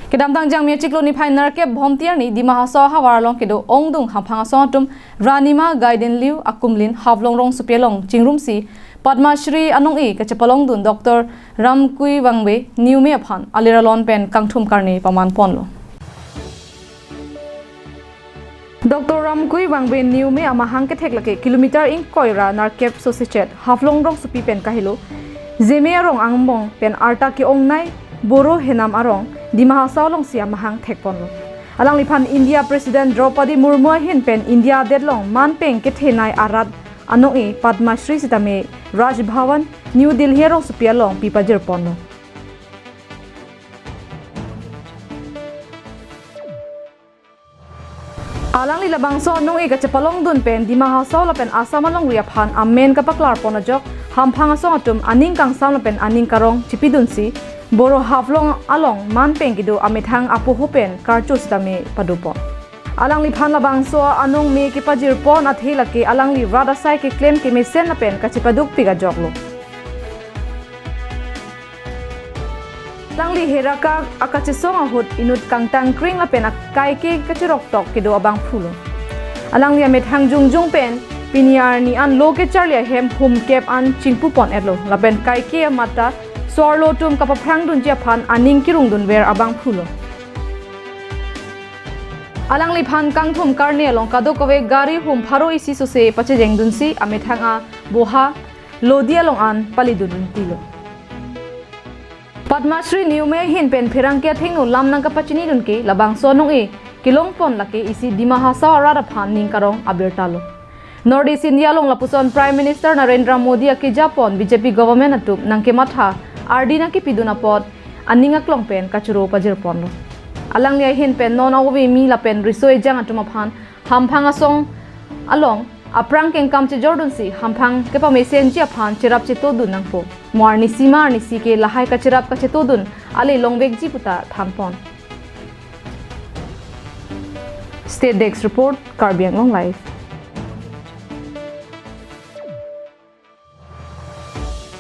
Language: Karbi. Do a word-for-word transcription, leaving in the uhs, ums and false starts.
Kedamtang Jangmi achiklo niphai nerkep Bhomti arni Dima Hasao ahavar along kedo ongdung hamphang asong atum Ranima Gaiden Liu akumlin Haflong rongsopi along chingrumsi Padma Shri anong-e kachepalongdun Doctor Ramkui Wangbe Newme aphan alir alon pen kangthum karne paman ponlo. Doctor Ramkui Wangbe Newme amahang kethek lake kilometer ingkoi ra nerkep sosechet Haflong rongsopi pen kahelo Zeme arong angbong pen arta ke-ongnei Boro Henam arong Dima Hasao alongsi amahang thekponlo. Alangliphan India President Draupadi Murmu ahin pen India adet along manpeng kethenei arat anong-e Padma Shri sitame Raj Bhavan New Delhi arongsopi along pipajirponlo. Alangli labangso anong-e kachepalongdun pen Dima Hasao lapen Assam alongri aphan amen kapaklarpon ajok hamphang asong atum aning kangsam lapen aning karong chipidunsi Boro Haflong along manpeng kedo amethang apoho pen karcho sitame padopon. Alangliphan labangso anong me kepajirpon athe lake alangli rat asai keklem kemesen lapen kachepadukpik ajoklo. Alangli heraka akachesong ahut inut kangtang kring lapen akai ke kacheroktok kedo abangphulo. Alangli amethang jongjong pen pini arni an lo kecharli ahem humkep an chingpupon-etlo lapen kaike amat ta so-arlo atum kapaphrangdunji aphan aning kerungdunver abangphulo. Alangliphan kangthum karne along kadokave gari hum pharo isi sose pachejengdunsi amethang aboha lodi along an palidun intilo. Padma Shri Newme ahin pen pherangke athengno lam nangkapachinidun ke labangso anong-e kelongpon lake isi Dima Hasao arat aphan ning karong abirtalo. North East India along lapuson Prime Minister Narendra Modi akejapon B J P government atum nangkematha ardi nangkepidun apot aning aklong pen kachoro pajirponlo. Alangli ahin pen non ave mi lapen riso ejang atum aphan hamphang asong along aphrang kengkam chejordunsi hamphang kepamesenji aphan cherap chetodun nangpo. Mo arnisi ma arnisi ke lahai kacherap kachetodun ale longvekji puta thanpon. State Desk Report, Karbi Anglong Live.